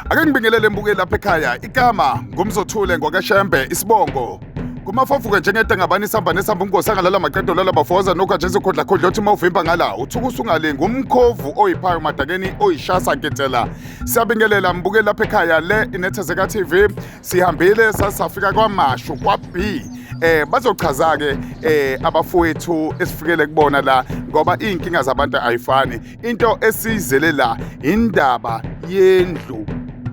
Ake ngibingelele mbuke lapha ekhaya. Igama ngumzothule ngwakashembe isibongo. Kumafofuke njengede ngabani isamba nesamba umgosi angalala maqedo lala bafoza nokha nje sikhudla khudla othi mawuvimba ngala uthuka usungale ngumkhovu oyiphayo madakeni oyishasa nketela. Siyabingelela mbuke lapha ekhaya le inethezeka TV sihambile sasafika kwaMashu kwa B. Bazochaza ke abafowethu esifikele kubona la ngoba inkinga zabantu ayifani. Into esiyizele la indaba yendlu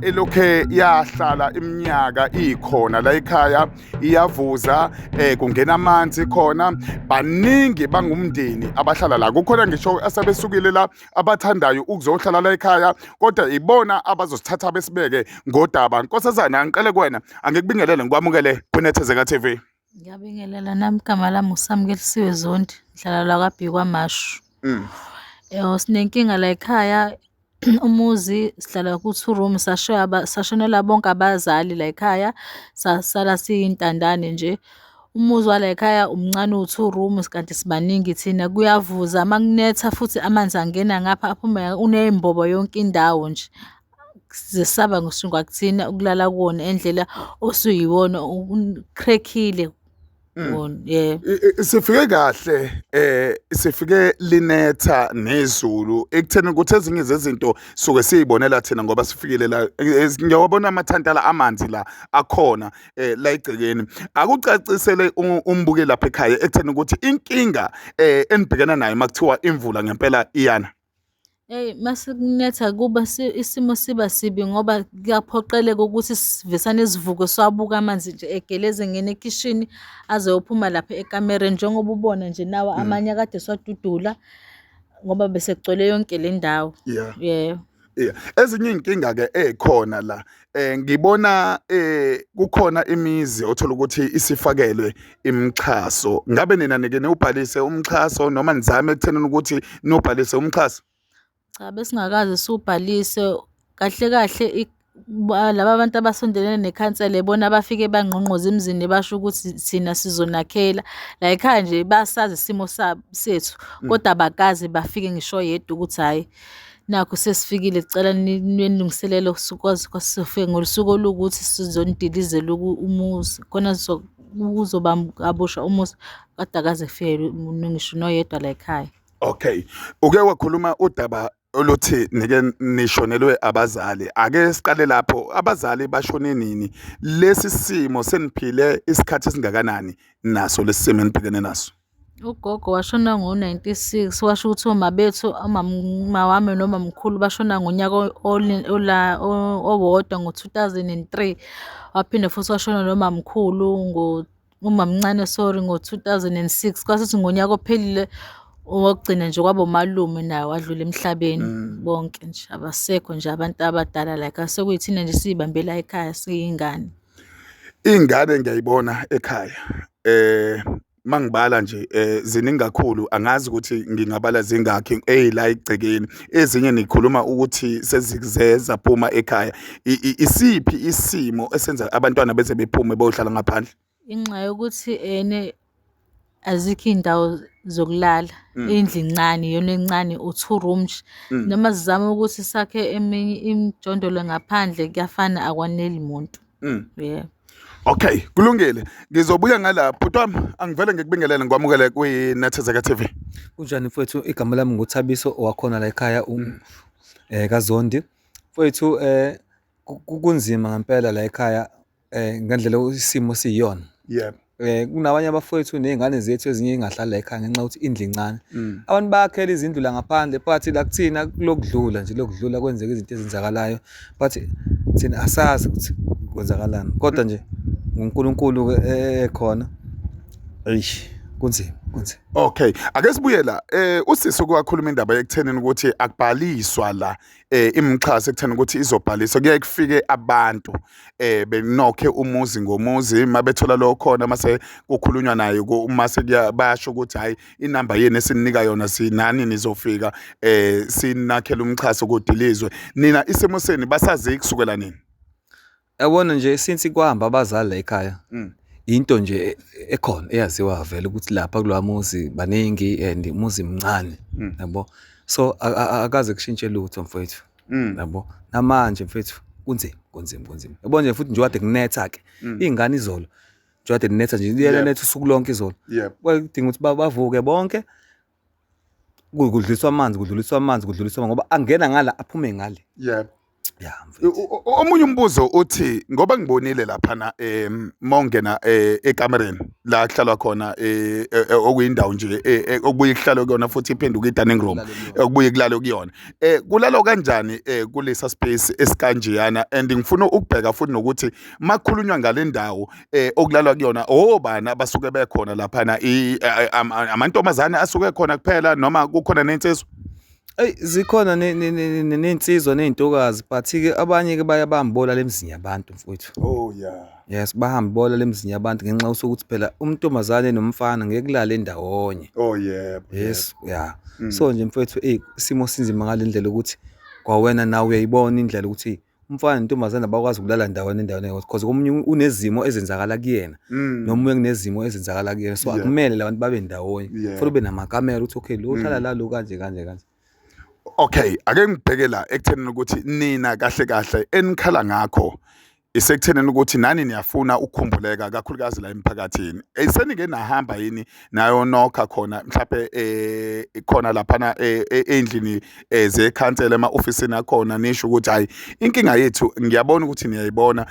elokhe yahlala iminyaka ikhona la ekhaya iyavuza kungena amanzi khona baningi bangumndeni abahlala la kukhona ngisho asebesukile la abathandayo ukuzohlala la ekhaya kodwa ibona abazosithatha besibeke ngodaba. Nkosazana, angiqale kuwena, angikubingelele ngikwamukele kwiNethezeka TV. Ngiyabingelela nami, igama lami uSamukelisiwe Zondi, ngihlala la kwaB kwaMashu. Sinenkinga la ekhaya, umuzi sihlala ku-two room, sashonelwa bonke abazali la ekhaya, sasala siyintandane nje. Umuzi wala ekhaya umncane uwu-two room kanti sibaningi thina, kuyavuza uma kunetha futhi amanzi angena ngapha aphume, uney'mbobo yonke indawo nje. Sisaba ngisho kwakuthina ukulala kuwona endlela osuyiwona u-crack-ile wona, yebo. Sifike kahle sifike linetha nezulu ekutheni ukuthi ezinye zezinto suke siyibonela thina ngoba sifikile la ngiyawabona amathantala amanzi la akhona la egcekeni. Akucacisele umbuke lapha ekhaya ekutheni ukuthi inkinga enibhekana nayo makuthiwa imvula ngempela iyana. Eyi, mase kunetha kuba isimo siba sibi ngoba kuyaphoqeleka ukuthi sivesane sivuke siwabuke amanzi nje egeleza engena ekhishini aze ayophuma lapha ekamereni njengoba ubona nje nawa amanye akade siwadudula ngoba bese kugcwele yonke le ndawo. Yebo. Yeah. Ezinye iy'nkinga ke ey'khona la ngibona kukhona imizi othola ukuthi isifakelwe imixhaso. Ngabe nina nike niwubhalise umxhaso noma nizame ekuthenini ukuthi niwubhalise umxhaso? Cha, besingakaze siwubhalise. Kahle kahle laba bantu abasondelene nekhansela ibona abafike bangqongqoze emzini basho ukuthi thina sizonakhela. La ekhaya nje basazi isimo sethu kodwa abakaze bafike ngisho oyedwa ukuthi hhayi nakhu sesifikile sicela nilungiselele sikwazi sizofika ngosuku oluwukuthi sizonidilizela umuzi khona kuzoba kabusha umuzi, kodwa akaze kufike ngisho noyedwa la ekhaya. Okay, uke wakhuluma udaba oluthi nike nishonelwe abazali. Ake siqale lapho, abazali bashone nini? Lesi simo seniphile isikhathi esingakanani naso lesi simo enibhekene naso? Ugogo washona ngo-ninety-six, washo ukuthi oma bethu, uma wami nomamkhulu bashona ngonyaka owodwa ngo-two thousand and three. Waphinde futhi washona nomamkhulu umamncane sorry, ngo-two thousand and six. Kwase kuthi ngonyaka ophelile owokugcina nje kwaba umalume naye wadlula emhlabeni. Bonke nje abasekho nje abantu abadala la ekhaya, sekuyithina nje siy'bambela ekhaya siyingane. Iy'ngane ngiyayibona ekhaya mangibala nje ziningi kakhulu, angazi ukuthi ngingabala zingakhi ey'la egcekeni. Ezinye nikhuluma ukuthi sezize zaphuma ekhaya. Isiphi isimo esenza abantwana beze bephume bohlala ngaphandle? Inxa yokuthi ene azikho iy'ndawo zokulala, indlu incane iyona encane u-two room nje. Noma sizama ukuthi sakhe eminye imijondolo ngaphandle kuyafana akwaneli muntu. Yeah. Okay, kulungile. Ngizobuya ngala. Bhuti wami, angivele ngikubingelele ngikwamukele kwi-Nethezeka TV. Kunjani mfowethu? Igama lami nguThabiso owakhona la ekhaya kaZondi. Mfowethu kunzima ngempela la ekhaya ngendlela isimo siyiyona. Yebo. Kunabanye abafowethu ney'ngane zethu ezinye ey'ngahlali la ekhaya ngenxa yokuthi indlu incane. Abantu bayakhela izindlu la ngaphandle but la kuthina kulokudlula nje lokudlula kwenzeka izinto ezenzakalayo but thina asazi ukuthi kwenzakalani kodwa nje nguNkulunkulu-ke ekhona. Eish, kunzima, kunzima. Okay, ake sibuye la. Usisi ukwakhuluma indaba ekuthenini ukuthi akubhaliswa la imixhaso ekutheni ukuthi izobhaliswa, kuyaye kufike abantu benokhe umuzi ngomuzi mabethola lo khona mase kukhulunywa naye mase bayasho ukuthi hayi inamba yenu esininika yona sinani nizofika sinakhele umxhaso kudilizwe. Nina isimo seni basazi kusukela nini? Yabona nje since kwahamba abazali la ekhaya into nje ekhona eyaziwa vele ukuthi lapha kulowa muzi baningi and umuzi mncane yabo, so akaze kushintshe lutho mfowethu yabo. Namanje mfethu Kunzima, kunzima, kunzima. Yabona nje futhi nje kade kunetha ke. Iy'ngane izolo nje kade kunetha nje liyaletha usuku lonke izolo. Kudinga ukuthi bavuke bonke kudluliswa amanzi, kudluliswa amanzi, kudluliswa ngoba angena ngala aphume ngale. Yebo. Ya mfethu. Omunye umbuzo uthi ngoba ngibonile laphana mawungena ekamereni la kuhlalwa khona okuyindawo nje okubuye kuhlalwe kuyona futhi iphenduke i-dining room okubuye kulalwe kuyona. Kulalwa kanjani kulesa space esikanjeyana and ngifuna ukubheka futhi nokuthi makukhulunywa ngale ndawo okulalwa kuyona obani abasuke bekhona laphana, amantombazane asuke khona kuphela noma kukhona nensizwa? Eyi zikhona ney'nsizwa ney'ntokazi but-ke abanye-ke baye bahambe bolala emizini yabantu mfowethu. Oh yeah. Yes, bahambe bolala emizini yabantu ngenxa yokuthi phela umntombazane nomfana ngeke kulale ndawonye. Oh yebo. Yes, yeah. So nje mfowethu eyi isimo sinzima ngale ndlela ukuthi kwawena nawe uyayibona indlela ukuthi umfana nentombazane abakwazi ukulala ndawonye endaweni eyodwa because omunye unezimo ezenzakala kuyena nomunye kunezimo ezenzakala kuyena, so akumele labantu babe ndawonye. Kufanele ube namakamera ukuthi okay lo uhlala la, lo kanje kanje kanje. Okay, ake ngibheke la ekuthenini ukuthi nina kahle kahle enikhala ngakho isekuthenini ukuthi nani niyafuna ukukhumbuleka kakhulukazi la emphakathini. Senike nahamba yini nayonokha khona mhlawumbe khona laphana endlini zekhansela ema-ofisini akhona nisho ukuthi hhayi inkinga yethu ngiyabona ukuthi niyayibona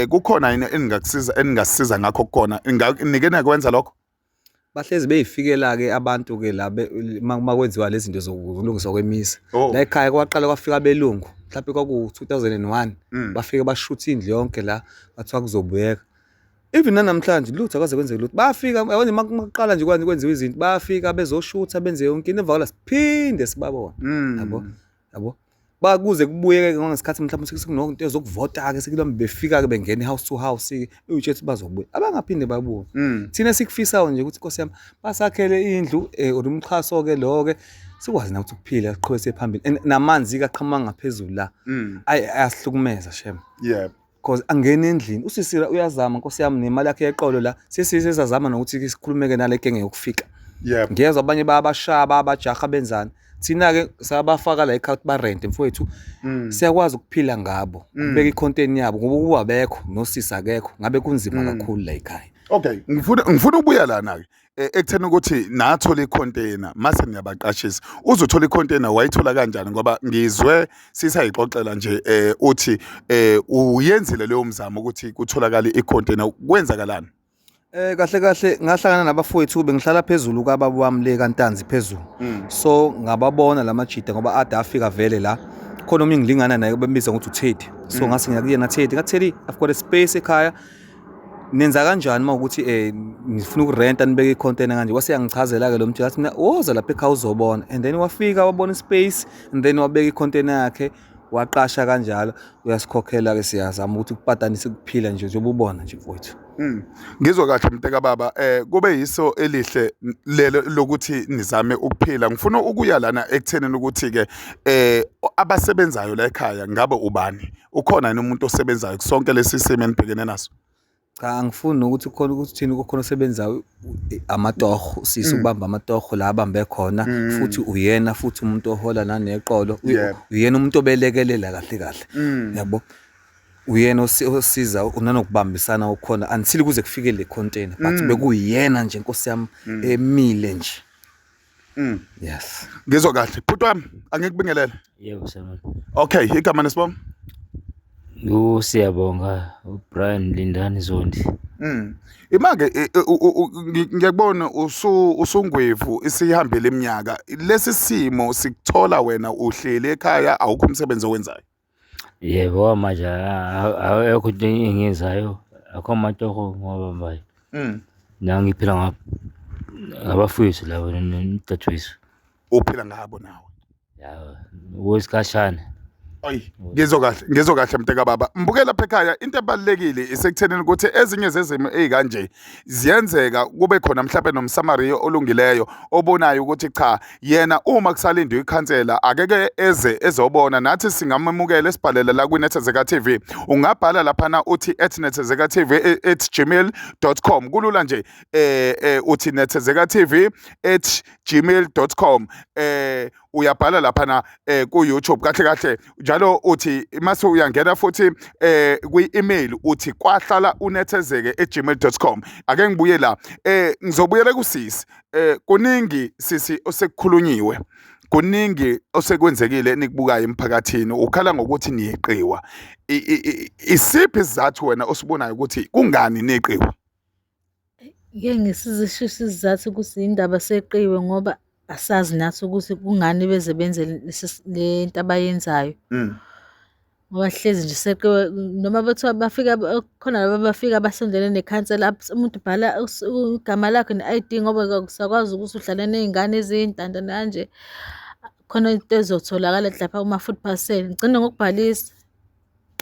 kukhona yini eningakusiza eningasiza ngakho kukhona nike nakwenza lokho? Bahlezi beyifikela-ke abantu-ke la uma kwenziwa lezi zinto zokulungiswa kwemizi. La ekhaya kwaqala kwafika abelungu mhlampe kwaku-2001 bafike bashutha indlu yonke la kwathiwa kuzobuyeka. Even nanamhlanje lutho akaze kwenzeke lutho. Bayafika yabona uma kuqala nje kwenziwa izinto bayafika bezoshutha benze yonke into emva kwala siphinde sibabone. Yabo? Yabo? Bakuze kubuyeke ngesikhathi mhlawumbe sekunento zokuvota-ke sekulombe befika-ke bengena i-house to house-ke uyitshela ukuthi bazobuya. Abangaphinde babuye. Thina esikufisayo nje ukuthi Nkosi yami basakhele indlu or umxhaso-ke lo-ke sikwazi nathi ukuphila siqhubeke siye phambili. And namanzi-ke aqhamuka ngaphezulu la ayi ayasihlukumeza shem. Yebo. Cause angena endlini usisira uyazama Nkosi yami nemali yakhe yeqolo la sesizazama nokuthi sikhulumeke nale genge yokufika. Yebo. Ngiyezwa abanye bayabashaya bayabajaha benzani. Thina-ke sabafaka la ekhaya ukuthi barente mfowethu. Siyakwazi ukuphila ngabo, ukubeka i-content yabo ngoba ukuba abekho nosisi akekho ngabe kunzima kakhulu la ekhaya. Okay, ngifuna ukubuya lana-ke ekutheni ukuthi nathola i-container mase niyabaqashisa. Uzothola i-container wayithola kanjani ngoba ngizwe sisayixoxela nje uthi uyenzile leyo mzamo ukuthi kutholakale i-container, kwenzakalani? Kahle kahle ngahlangana nabafowethu bengihlala phezulu kababa wami le kaNtanzi phezulu. So ngababona lamajida ngoba ade afika vele la. Khona omunye ngilingana naye bembiza ngokuthi uTeddy. So ngase ngiya kuyena Teddy, ngathi Teddy I've got a space ekhaya. Nenza kanjani uma ukuthi nifuna ukurenta nibeke i-container kanje? Wase yangichazela-ke lo mjita athi mina woza lapha ekhaya uzobona. And then wafika wabona i-space and then wabeka i-container yakhe waqasha kanjalo uyasikhokhela-ke siyazama ukuthi kupatanise kuphila nje njengoba ubona nje mfowethu. Ngizwa kahle mnteka baba, kube yiso elihle lelo lokuthi nizame ukuphila. Ngifuna ukuya lana ekuthenini ukuthi ke abasebenzayo la ekhaya ngabe ubani? Ukhona yini umuntu osebenzayo kusonke lesi simo enibhekene naso? Cha, angifuni nokuthi kukhona ukuthi thina kukhona osebenzayo amatoho, usisi ubamba amatoho la abambe khona futhi uyena futhi umuntu ohola naneqolo, uyena umuntu obelekelela kahle kahle. Yabo? Uyena osiza nanokubambisana okukhona until kuze kufike le container but bekuyena nje Nkosi yami emile nje. Yes. Ngizwa kahle. Bhuti wami, angikubingelele. Yebo sawubona. Okay, igama nesibongo? USiyabonga uBrian Lindani Zondi. Ima-ke ngiyakubona usungwevu isihambile iminyaka. Lesi simo sikuthola wena uhleli ekhaya awukho umsebenzi owenzayo. Yebo manje ayekho into engiyenzayo, akho amatoho ngiwabambayo. La ngiphila ngabafowethu laba nodadewethu. Uphila ngabo nawe? Ya, okwesikhashana. Ayi, ngizwa kahle, ngizwa kahle mntaka baba. Mbuke lapha ekhaya into ebalulekile isekuthenini ukuthi ezinye zezimo ezikanje ziyenzeka kube khona mhlawumbe nomSamariya olungileyo obonayo ukuthi cha yena uma kusalindwe ikhansela akeke eze ezobona, nathi singamemukela esibhalele la kwiNethezeka TV. Ungabhala laphana uthi @nethezekatv@gmail.com, kulula nje, uthi nethezekatv@gmail.com. Uyabhala lapha na ku YouTube kahle kahle njalo, uthi mase uyangena futhi kwi email, uthi kwahlalaunethezeke@gmail.com. Ake ngibuye la, ngizobuyela kusisi. Kuningi sisi osekukhulunyiwe, kuningi osekwenzekile nikubukayo emphakathini, ukhala ngokuthi niyeqiwa. Isiphi isizathu wena osibonayo ukuthi kungani neqiwa? Ngeke ngisizisho isizathu ukuthi indaba seqiwe, ngoba asazi nathi ukuthi kungani beze benze le nto abayenzayo. Ngoba hlezi nje seqiwe, noma bethiwa bafika khona laba abafika basondele nekhansela, umuntu ubhala igama lakhe ne-ID, ngoba akusakwazi ukuthi uhlale ney'ngane eziyintandane kanje. Khona into ezotholakala lapha kuma-food parcel, ngigcine ngokubhalisa.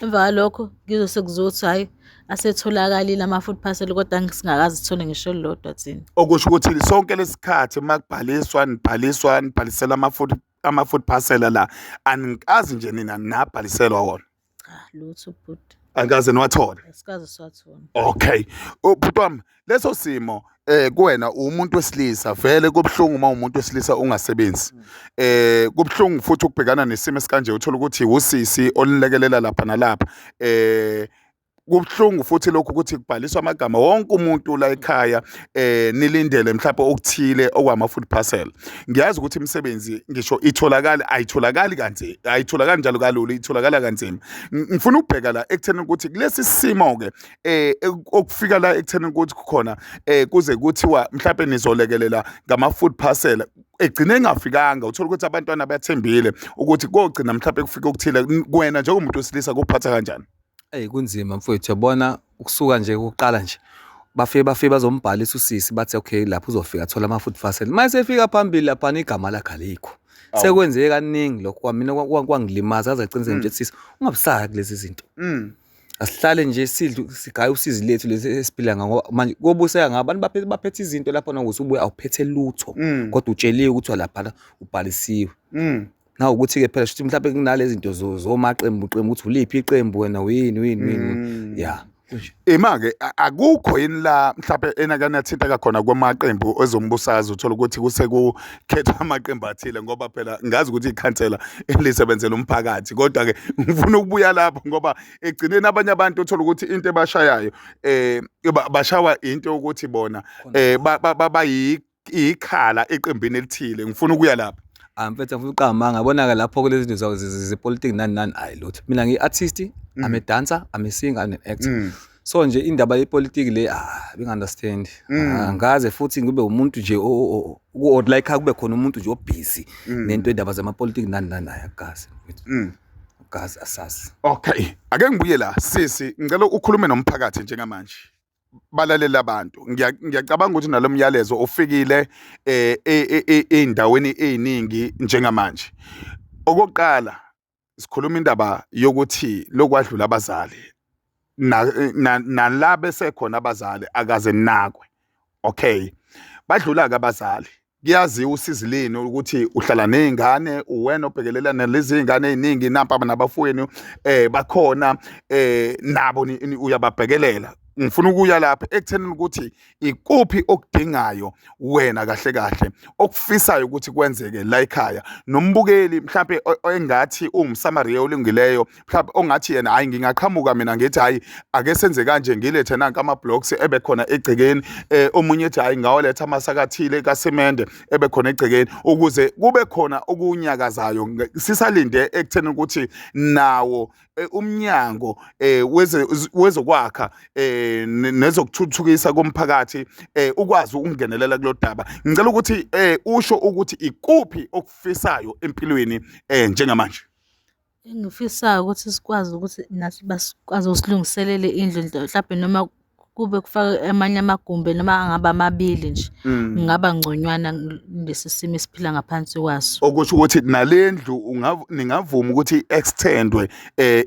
Emva kwalokho ngizwe sekuzothi hhayi, asetholakalile ama-food parcel, kodwa singakaze sithole ngisho elilodwa thina. Okusho ukuthi sonke lesikhathi makubhaliswa, nibhaliswa, nibhalisela ama-food parcel la, anikazi nje nina nabhaliselwa wona? Cha, lutho bhuti. Anikaze niwathole? Asikaze siwathole. Okay, bhuti wami, leso simo kuwena umuntu wesilisa, vele kubuhlungu uma umuntu wesilisa ungasebenzi. Kubuhlungu futhi ukubhekana nesimo esikanje, uthola ukuthi usisi olilekelela lapha nalapha. Kubuhlungu futhi lokhu ukuthi kubhaliswa amagama wonke umuntu la ekhaya, nilindele mhlawumbe okuthile okwama food parcel. Ngiyazi ukuthi imisebenzi ngisho itholakala, ayitholakali kanzi, ayitholakali njalo kalula, itholakala kanzima. Ngifuna ukubheka la ekutheni ukuthi kulesi simo ke okufika la ekutheni ukuthi khona kuze kuthiwa mhlawumbe nizolekelela ngama food parcel, egcine engafikanga, uthola ukuthi abantwana bayathembile ukuthi kogcina mhlawumbe kufika okuthile. Kuwena njengomuntu wesilisa kuphatha kanjani? Eyi, kunzima mfowethu, yabona ukusuka nje ukuqala nje bafike bazombhalisa usisi, bathi okay, lapho uzofika athola ama-food parcel. Uma esefika phambili laphana, igama lakhe alikho. Sekwenzeke kaningi lokho kwamina, kwangilimaza aze agcine sengitshela, sisi, ungabusaya kulezi zinto. Asihlale nje sidle, sigaye usizi lethu lesi esiphila ngoba manje kobuseka ngabo abantu baphethe izinto lapho, nokuthi ubuye awuphethe lutho, kodwa utsheliwe ukuthi laphana ubhalisiwe. Nawukuthi-ke phela shuthi mhlawumbe kunalezi zinto zomaqembu qembu, ukuthi uliphi iqembu wena, uyini uyini uyini, ya, kunje. Ima-ke, akukho yini la mhlawumbe enake nathinteka khona kwamaqembu ezombusazwe, uthola ukuthi kusekukhethwa amaqembu athile? Ngoba phela ngazi ukuthi ikhansela elisebenzela umphakathi, kodwa-ke ngifuna ukubuya lapho ngoba egcineni abanye abantu uthola ukuthi into ebashayayo, bashawa into yokuthi bona bayi ikhala eqembini elithile. Ngifuna ukuya lapho. Ah mfethu, ngifuna uqamba amanga, yabona-ke lapho kulezi zinto zepolitiki nani nani, ayi lutho. Mina ngiyi-artist, I'm a dancer, I'm a singer, I'm an actor. So nje indaba yepolitiki le, ah, bengi-understand. Angaze futhi ngibe umuntu nje or like kube khona umuntu nje obhizi nento, indaba zamapolitiki nani nani, hayi, akukaze mfethu. Akukaze, asazi. Okay, ake ngibuye la sisi, ngicela ukhulume nomphakathi njengamanje. Balalela abantu. Ngiyacabanga ukuthi nalo myalezo ufikile ey'ndaweni ey'ningi njengamanje. Okokuqala, sikhuluma indaba yokuthi lokwadlula abazali, nala besekhona abazali akaze nakwe. Okay. Badlula-ke abazali. Kuyaziwa usizi leni ukuthi uhlala ney'ngane, uwena obhekelela nalezi y'ngane ey'ningi, nampa nabafowenu bakhona, nabo uyababhekelela. Ngifuna ukuya lapha ekutheni ukuthi ikuphi okudingayo wena kahle kahle, okufisayo ukuthi kwenzeke la ekhaya, nombukeli mhlambe engathi uwumSamariya olungileyo, mhlawumbe ongathi yena, hayi, ngingaqhamuka mina ngithi, hayi, ake senze kanje, ngilethe nanka ama-blocks ebekhona egcekeni, omunye ethi, hayi, ngawaletha amasaka athile kasemende ebekhona egcekeni, ukuze kube khona okunyakazayo, sisalinde ekutheni ukuthi nawo umnyango wezokwakha nezokuthuthukisa komphakathi ukwazi ukungenelela kulolu daba. Ngicela ukuthi usho ukuthi ikuphi okufisayo empilweni njengamanje. Engifisayo ukuthi sikwazi ukuthi nathi basikwazi ukusilungiselela indlu, mhlawumbe noma kube kufakwe amanye amagumbi, noma angaba amabili nje, kungaba ngconywana kulesi simo esiphila ngaphansi kwaso. Okusho ukuthi nale ndlu ningavuma ukuthi i-extendwe,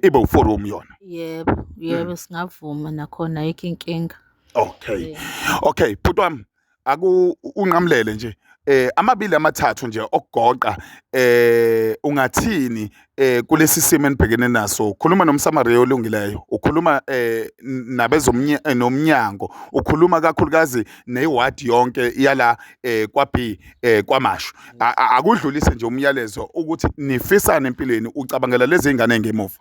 ibe u-four room yona? Yebo, singavuma nakhona, ayikho inkinga. Okay. Okay, bhuti wami, aku unqamulele nje. Amabili amathathu nje okugoqa, ungathini kulesi simo enibhekene naso? Ukhuluma nomSamariya olungileyo, ukhuluma nabezomnye nomnyango, ukhuluma kakhulukazi newadi yonke yala kwa-B KwaMashu. Akudlulise nje umyalezo ukuthi nifisane empilweni, ucabangela lezi ngane engemuva.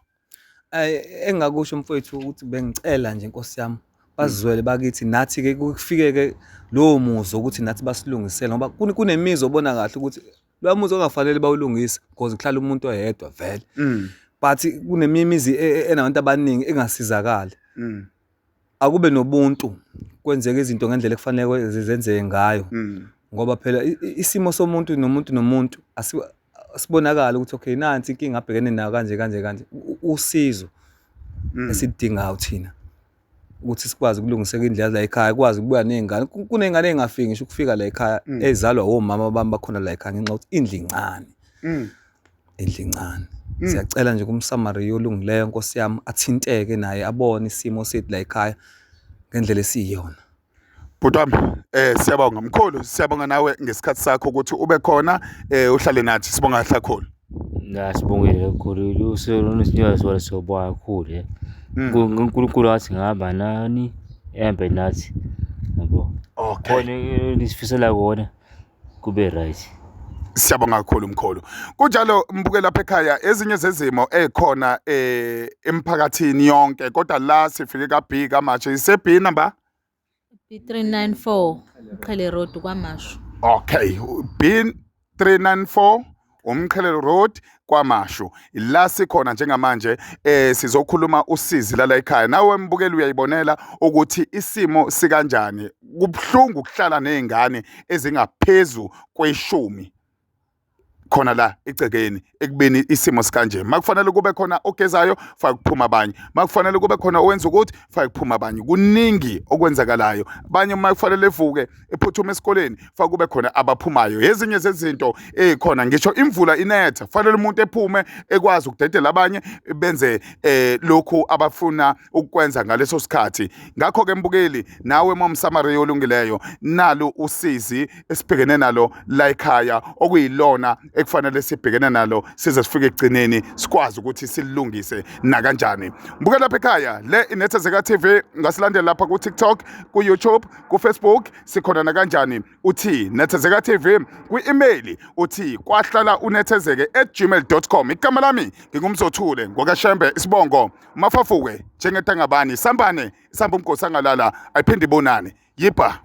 Engingakusho mfowethu ukuthi bengicela nje Nkosi yami bazizwele bakithi nathi-ke kufike-ke lowo muzwa ukuthi nathi basilungisele ngoba kunemizwa obona kahle ukuthi loya muzi ongafanele bawulungise because kuhlala umuntu oyedwa vele. But kuneminye imizi enabantu abaningi engasizakali. Akube nobuntu kwenzeke izinto ngendlela ekufanele zenzeke ngayo. Ngoba phela isimo somuntu nomuntu nomuntu sibonakala ukuthi okay nansi inkinga abhekene nayo kanje kanje kanje, usizo esidingayo thina ukuthi sikwazi ukulungiseka indlela la ekhaya, kwazi ukubuya ney'ngane. Kuney'ngane ey'ngafiki ngisho ukufika la ekhaya ey'zalwa omama bami bakhona la ekhaya ngenxa yokuthi indlu incane. Indlu incane. Siyacela nje kumSamariya olungileyo Nkosi yami athinteke naye abone isimo sethu la ekhaya ngendlela esiyiyona. Bhuti wami, siyabonga mkhulu, siyabonga nawe ngesikhathi sakho ukuthi ube khona, uhlale nathi, sibonga kahle kakhulu. La sibongile kakhulu usuku olusinika sona, siyobonga kakhulu. uNkulunkulu wathi ngihamba nani ehambe nathi yabo. Okay. Khona nisifisela kona kube right. Siyabonga kakhulu mkhulu. Kunjalo mbuke lapha ekhaya, ezinye zezimo ezikhona emphakathini yonke, kodwa la sifike ka B kaMashu, ise B number B394 Mqhele Road KwaMashu. Okay, B394 Umqhele Road KwaMashu. La sikhona njengamanje, sizokhuluma usizi lala ekhaya. Nawe mbukeli uyayibonela ukuthi isimo sikanjani. Kubhlungu ukuhlala nezingane ezingaphezulu kweshumi khona la egcekeni ekubeni isimo sikanje. Makufanele kube khona ogezayo, fake kuphuma abanye. Makufanele kube khona owenza ukuthi, fake kuphuma abanye. Kuningi okwenzakalayo. Abanye uma kufanele evuke ephuthume esikoleni, fake kube khona abaphumayo. Ezinye zezinto ezikhona, ngisho imvula inetha, fanele umuntu ephume ekwazi ukudedela abanye benze lokhu abafuna ukukwenza ngaleso sikhathi. Ngakho ke mbukeli, nawe momSamariya olungileyo, nalu usizi esibhekene nalo la ekhaya, okuyilona ekufanele sibhekene nalo size sifike ekugcineni sikwazi ukuthi silungise nakanjani. Mbuka lapha ekhaya, le Inethezeka TV, ngasilandela lapha ku TikTok, ku YouTube, ku Facebook, sikhona nakanjani. Uthi Nethezeka TV kwi-email uthi kwahlala unethezeke@gmail.com. Igama lami ngingumzothule ngokaShembe, isibongo Mafafuke njengetangabani sambane isamba umgosi angalala ayiphinde ibonane. Yipha.